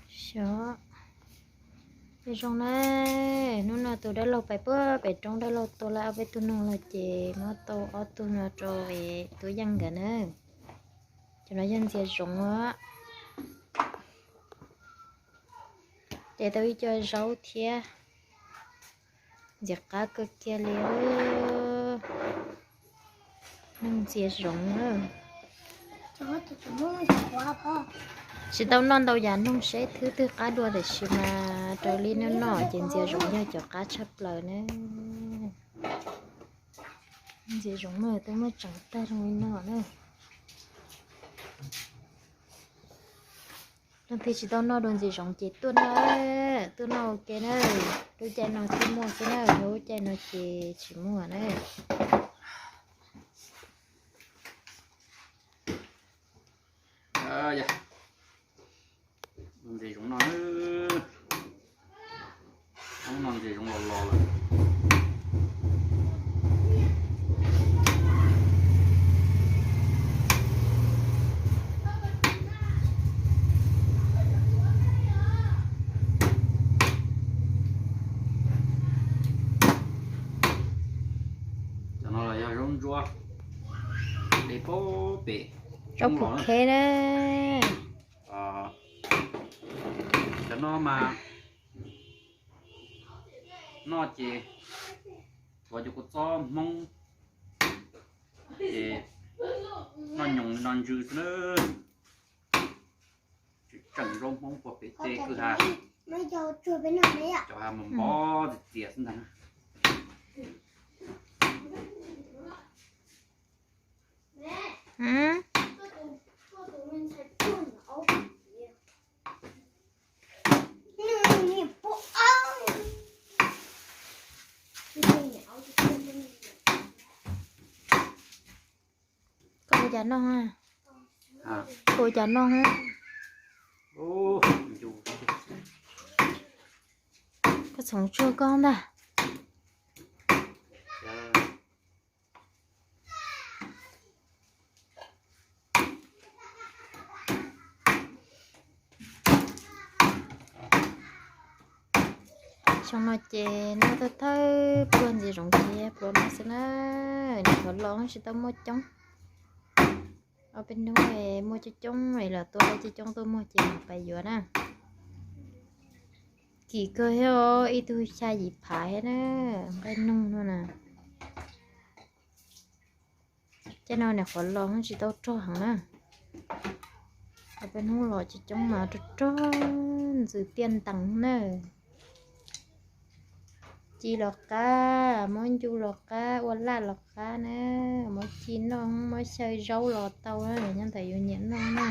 Xyov. Zoo na, hnub no tus dab laug pais puag pem roob, dab laug tua lawm ob peb tug noog los ces muab tau ob tug no rau es tub Yeej nkawd na. Cov no yog ntxias zoov os. Ces tau ib co zaub thiab. Ntxias qab kawg kiag li. Noog ntxias zoov na. Tsis tau noj ntau yam noog seb thwb twg qab dua tiam sis mas raws li noj noj ces ntxias zoov yog cov qab tshaj plaws na. Ntxias zoov na twb muab tseev tag zoo li no na. Leej twg tsis tau noj dua ntxias zoov ces tuaj noj, tuaj noj ua ke na. Lub caij no thiaj muaj xwb na, lub caij no ces tsis muaj na. Ntxias zoov no, hnub no ntxias zoov los los lawm. Cov no los yog zaub ntsuab, de pem, zaub pum kheb na. Cov no mas noj ces tuav cov kua txob Hmoob ces noj nyoos no ntsws xwb na. Tseem zaub Hmoob puag pem tej kwj ha, cov ha mos npov txias txias xwb ntag. Koj ua cas noj? Koj ua cas noj? Koj txhoov tsuag koj ntag. Xyoo no ces noj thawj thawj pluag ntxias zoov ces pluag no xwb na. Nws qhuav los tsis tau muaj coob. Ob peb hnub muaj coob coob es los tua coob coob tuaj muag ces pais yuav na. Kim kawg thiab, ib tug xya yim phav thiab na, nqaij noog no na. Caij no nws qhuav los tsis tau rog heev na. Ob peb hnub los coob coob mas rog rog ntxwv tiaj ntees na. Ci los qab, muab ncu los qab, ua laj los qab na, muab ci noj, muab xyaw zaub los tau na, nyob ntawm yus nyiam noj na.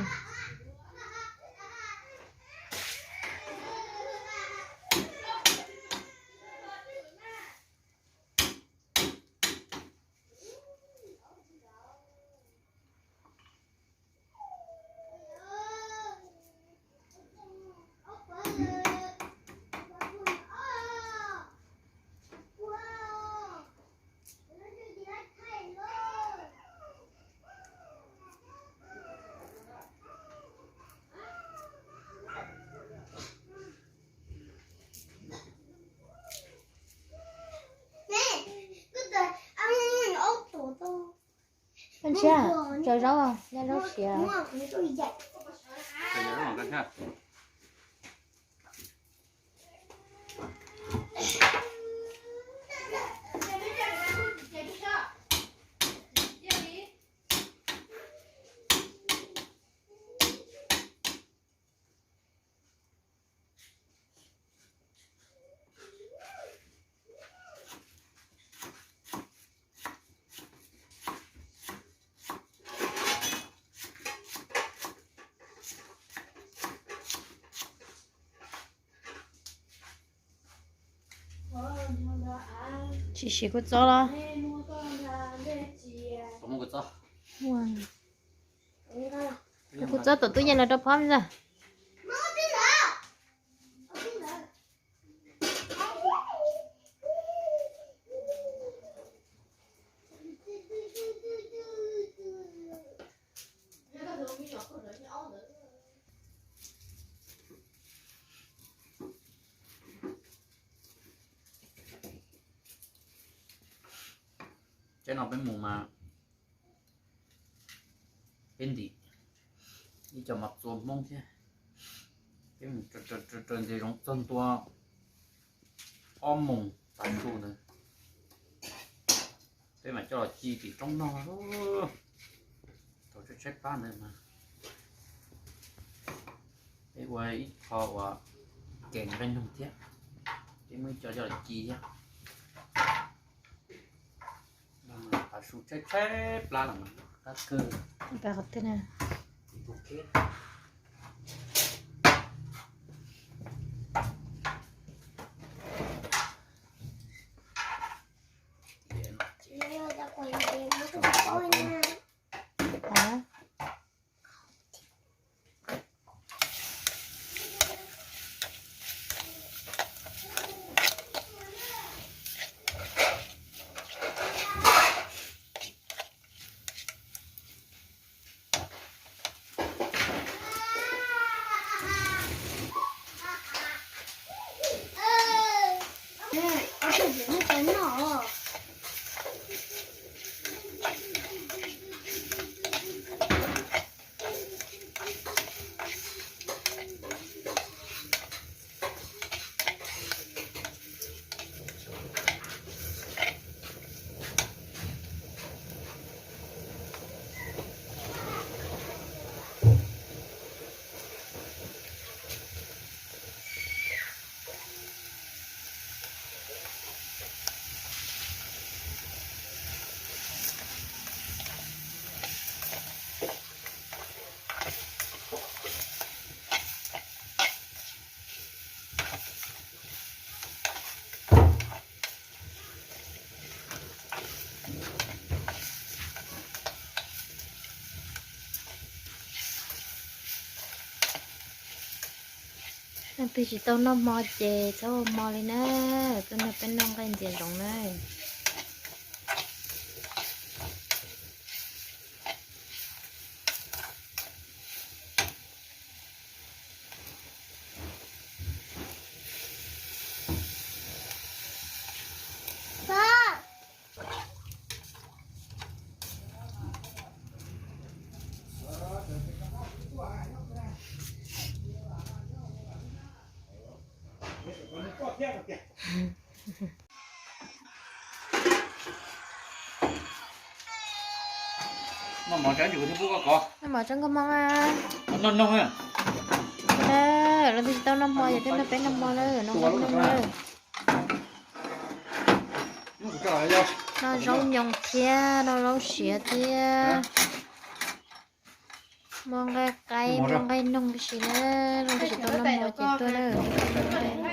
Koj ntsia, tsaws zaub, nyob zaub siav. Tsis siv kua txob los? Kua txob tom tub yees los rau phob ntag. Tsaib no peb mus mas peb ntim ib co mos txua Hmoob thiab, peb mus raws ntses zoov txog ntua ob moos tav su ntawd, peb mam coj los ci tim roob noj. Thaum tshaib tshaib plab ntawd mas peb ua ib qho uas kev nqaij noog thiab, peb muab ib co coj los ci thiab. Tav su tshaib tshaib plab los mas qab kawg. Leej twg tsis tau noj hmo ces txhob ua hmo li na, tuaj nrog peb noj nqaij ntxias zoov na. Noj mov tso nkauj hmoob a. Noj noog a. Leej twg tsis tau noj hmo ces tuaj nrog peb noj hmo na, noj nkauj hmoob na. Noj zaub nyoos thiab noj zaub siav thiab. Muaj nqaij qaib muaj nqaij noog tib si na, leej twg tsis tau noj hmo ces tuaj na.